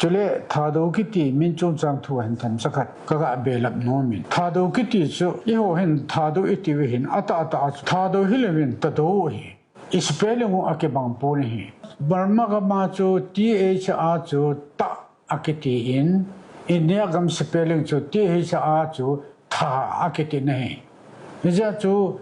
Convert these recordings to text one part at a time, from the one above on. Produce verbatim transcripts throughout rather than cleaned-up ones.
Chule Thadou kiti min chungchang thu hin themcha khat kaga belap nom in. Thadou kiti chu eiho hin Thadou iti u hin, atah tah a chu Thadou hilouvin Tadou ahi. I spelling u akibang pon ahi. Burma gam a chu T H A chu ta akiti in, India gam spelling chu T H A chu tha akiti na ahi. Hijeh chun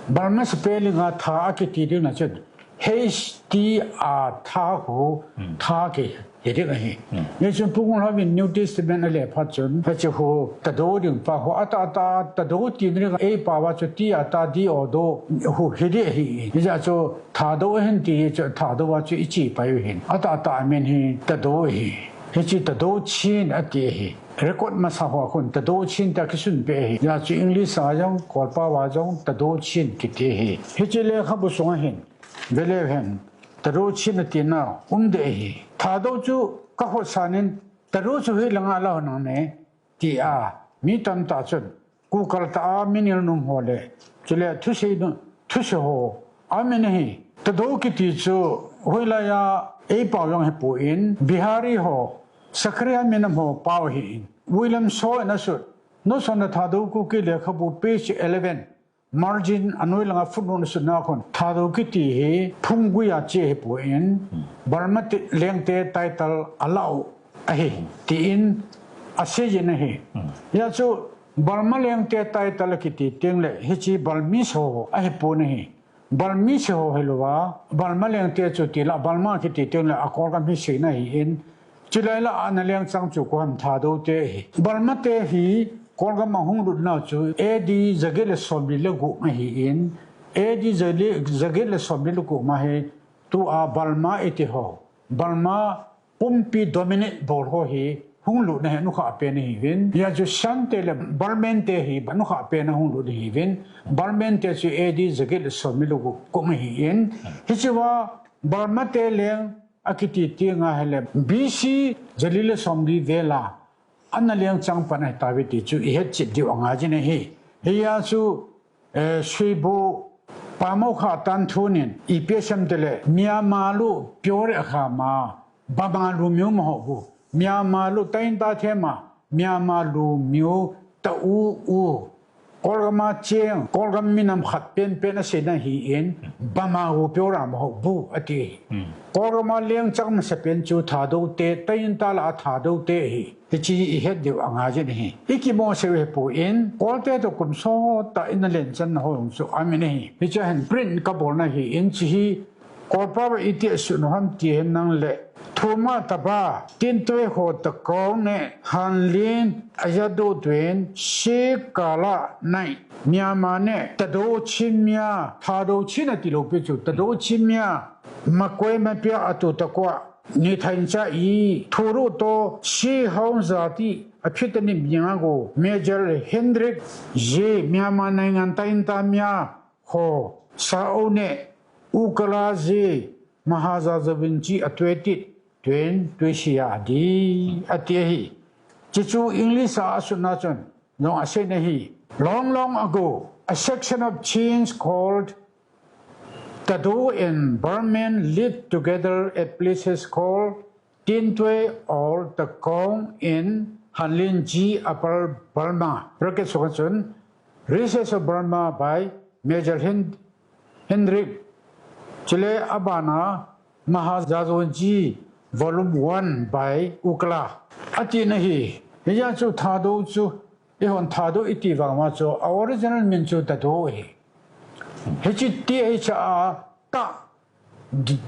Burma spelling a tha akiti ding na chun H T A tha khu, tha kihi ding ahi. Hichun Pu Ngunlhao in New Testament ale phat chun, hiche khu Tadou ding pa khu, atah tah a Tadou ti ding, ei pao a chu T a ta, D O dou khu hi ding ahi. Hijeh chun Thadou ahin ti chu, Thadou a chu iche pai u ahin, atah tah a min hi Tadou ahi. Hiche Tadou Chin ati ahi. Record masa ho a khun Tadou Chin tia kisun peh ahi. Hijeh chun English a jong, Kawl pao a jong Tadou Chin kiti ahi. Hiche lekhabu sunga hin vele hen, Tadou Chin ati na um ding ahi. Thadou chu ka khotsan in, Tadou chu hi langa la ho nang ne, tia mi tamtah chun kukal tah a mi nilnum ho le, chule thusei nu, thusei ho amin ahi. Tadou kiti chu hoilai a ei pao jong hi pon, Bihari ho, Sakriya minam ho pao ahin. William Shaw in asut, Note on the Thadou Kuki lekhabu, page eleven, margin a noi langa footnote asut na khun, Thadou kiti hi phunggui a che ahi pon, Burma te, lengte title alah u ahi, tin asei jin ahi. Hijeh chun Burma lengte title akiti teng le, hiche Burmese ho ahi pon ahi. Burmese ho hilou a, Burma lengte chu ti la, Burma kiti teng le a Kawl gam hi seina ahin, chulai la a ana lengchang chu koi ham, Thadou te ahi. Burma te hi Kawl gam a hung lut nau chu A D jaget le somli le gup ahin, A D jaget le, jaget le somli le gup ma hi tua Burma iti ho, Burma pumpi dominate bol ho hi hung lut na hi anukhah pen ahiuvin. Hijeh chun Shan te le Burman te hi anukhah pen a hung lut ahiuvin. Burman te chu A D jaget le somli le gup kum ahin. Hichea Burma te leng akiti teng ahile B C jali le somli vel a ana lengchang pan ahi tauve ti chu ihet chet diu angai jin ahi. Hijeh chun Eh, Suibu Pamokha Tanthun in ipi asei em tile, Myanmar lu pure akhama, Burma lu miu maho bu. Myanmar lu tain ta thema, Myanmar lu miu ta u u. Kawl gam a cheng, Kawl gam minam khat penpen aseina ahin, Burma lu pure maho bu ati. Kawl gam a lengchang masapen chu Thadou te, tain ta la a Thadou te ahi. Hiche hi ihet diu angai jin ahi. Ikimosah u ahipon, Kawlte toh kum sot tah in ana lenchan na ho jong chu amin ahi. Hiche hin print kabol na ahin, hiche hi Kawl pao a iti asut u ham ti hen lang le, Thuma Taba, Tintwe ho Takong ne Hanlin ajadoh tuen, Shwe Kala Naik, Myanmar ne Tado Chin mya, Thado Chin ati lou pi chu, Tado Chin mya, makoi mapia atu takua, Ni thai cha i, thuru to, Shwe Haung Zati, a phit ani mi nga go, Major Hendrik J, Myanmar naingan ta in ta mya, ho, Sa O ne, Ukala J, Mahaja Zawinji a twe tit, twen, twe sia di, ati ahi. Chichu English a asut na chun, jong asei na ahi. Long long ago, a section of Chin called Tado and Burman lived together at places called Tintwe or Takong in Hanlin G, Upper Burma. Bracket sunga chun, Recess of Burma by Major Hen-, Hendrik. Chule abana Mahajazonji Volume one by Ukla. Ati na ahi. Hijeh chun Thado chu, ihon Thado iti vang ma chu, a original min chu Tado ahi. Hiche T H A ta D-,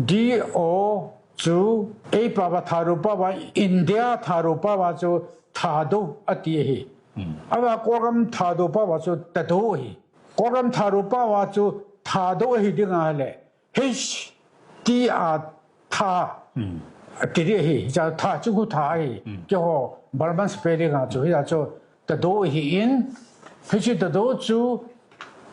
D O chu, ei pao a Thado pao a, India Thado pao a chu Thado ati ahi. Ava Kawlgam Thado pao a chu Tado ahi. Kawlgam Thado pao a chu Thado ahi ding ahile, H T A tha. Ati ding ahi, cha tha chu khu tha ahi. Keiho Burman spelling a chu, hia chu Tado ahin, hiche Tado chu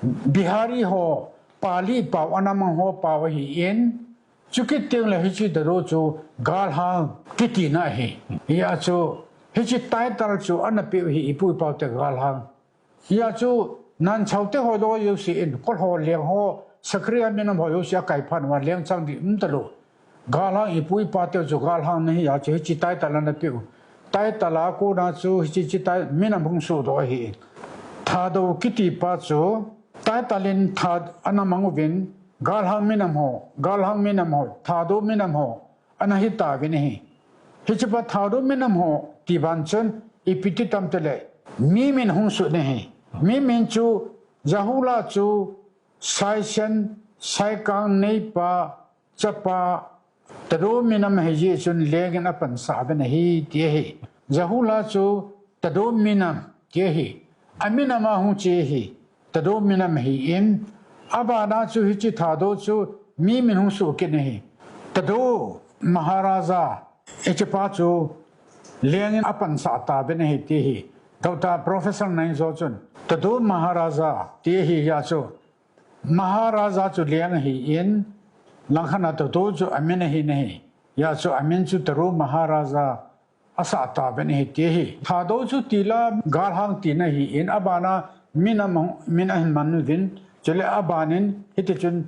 Bihari ho, Pali pao, ana mang ho pao ahin, chukit teng le hiche Tado chu galhang kiti na ahi. Hia chu, hiche title chu ana peh u hi ipu ipau te galhang. Hia chu, Nanchau te ho lo jouse in, Kol ho, Leng ho, Sakriya minam ho jouse a kai phat uva lengchang ding um talou. Galhang ipu ipa teu chu galhang nahi a chu hiche title ana peh u. Title a kona chu hiche, hiche tai minam hung sohdoh ahi. Thadou kiti pa chu title in that ana mang uvin, galhang minam ho, galhang minam ho, Thadou minam ho ana hitauvin ahi. Hiche pa Thadou minam ho ti ban chun ipi ti tam tile, mi min hung soh nahi. Mi min chu Jahula chu Saisen, Saikang, Neipa, Chapa, Tadou minam ahi jeh chun Leng in apansah uvin ahi ti ahi. Jahula chu Tadou minam ti ahi. Aminam a hung che ahi. Tadou minam ahin, abana chu hiche Thadou chu mi min hung soh kit ahi. Tadou Maharaja, hiche pa chu Leng in apansah tauvin ahi ti ahi. Doctor Professor Naizo chun, Tadou Maharaja ti ahi a chu, Maharaja chu Leng ahin, langkhat a Tadou chu amin ahi nahi. Hia chu amin chu Tadou Maharaja asah tauvin ahi ti ahi. Thadou chu tila galhang tina ahin, abana minam, min ahin man uvin, chule abanin hitichun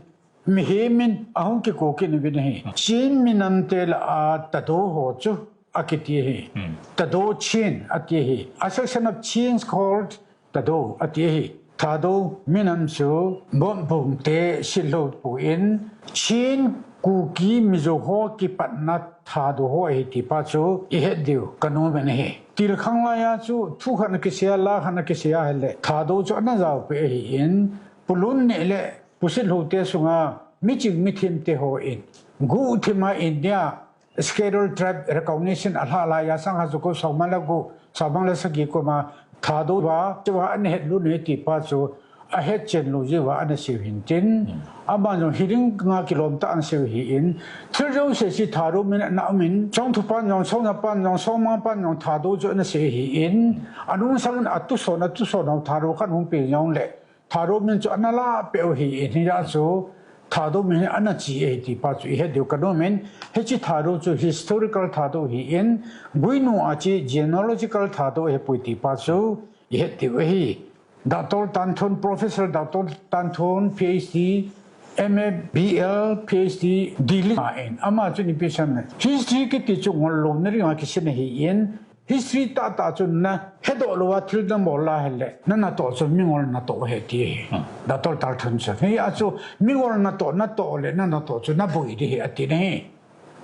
mihem min ahung kiko kit uvin ahi. Chin minam te lah a Tadou ho chu akiti ahi. Hmm. Tadou Chin ati ahi. A section of Chin called Tadou ati ahi. Thadou minam chu Bopbung te silhou pon Chin, Kuki, Mizo ho kipatna Thadou ho ahi ti pa chu ihet diu kanom in ahi. Tilkhang laiya chu thu khat ana kisei a, la khat ana kisei a ahile Thadou chu ana jaopeh ahin, Pu Lun Neh le Pu Sitlhou te sunga miching mithem te hon guhthim a India Scheduled Tribe recognition alhah laiya sangkhat jagup somnga le gup, somnga le sagi kum a Thadou va, chu va ana hetlut u ahi ti pa chu ahetchen lou jeh uva ana seiu hintin. Hmm. Aban jong hiche dinga kilom tah ana seiu ahin, thil jouse chu Thadou min ana um in, Chongthu pan jong, Songja pan jong, Songmang pan jong Thadou chu ana sei ahin, anung sangin atuson, atuson ho Thadou khat hung peng jongle, Thadou min chu ana lahpeh u ahin, hia chu Thadou min ana che ahi ti pa chu ihet diu kanom in, hiche Thadou chu historical Thadou ahin, guinu a che genealogical Thadou ahipoi ti pa chu ihet diu ahi. Doctor Tanthon, Professor Doctor Tanthon, P H D, M A, B L, P H D, Delhi a in, ama chun ipi asei em le, history kiti chu ngol louna dinga kisin ahin, history tahtah chu nahedoh louva thil nabol a ahile, nanatoh chu mingol natoh ahi ti ahi. Hmm. Doctor Tanthon chun. Hia chu mingol natoh, natoh le nanatoh chu naboi ding ahi ati ahi.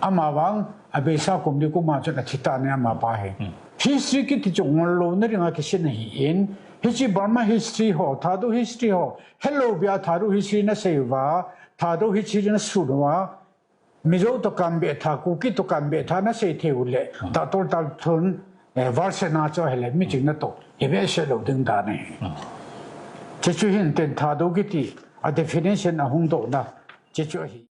Amavang, abeisa kum li kum a chun athi tan ahi amapa hi. Hmm. History kiti chu ngol louna dinga kisin ahin, hiche Burma history ho, Thadou history ho, helou bia Thadou history nasei uva, Thadou history nasun uva, Mizo toh kam behtha, Kuki toh kam behtha nasei thei u le, hmm, Doctor Tanthon, eh, version a chu ahile, miching natoh hi behseh lou ding dan ahi. Hmm. Hiche chu hintin Thadou kiti a definition ahung dohna, hiche chu ahi.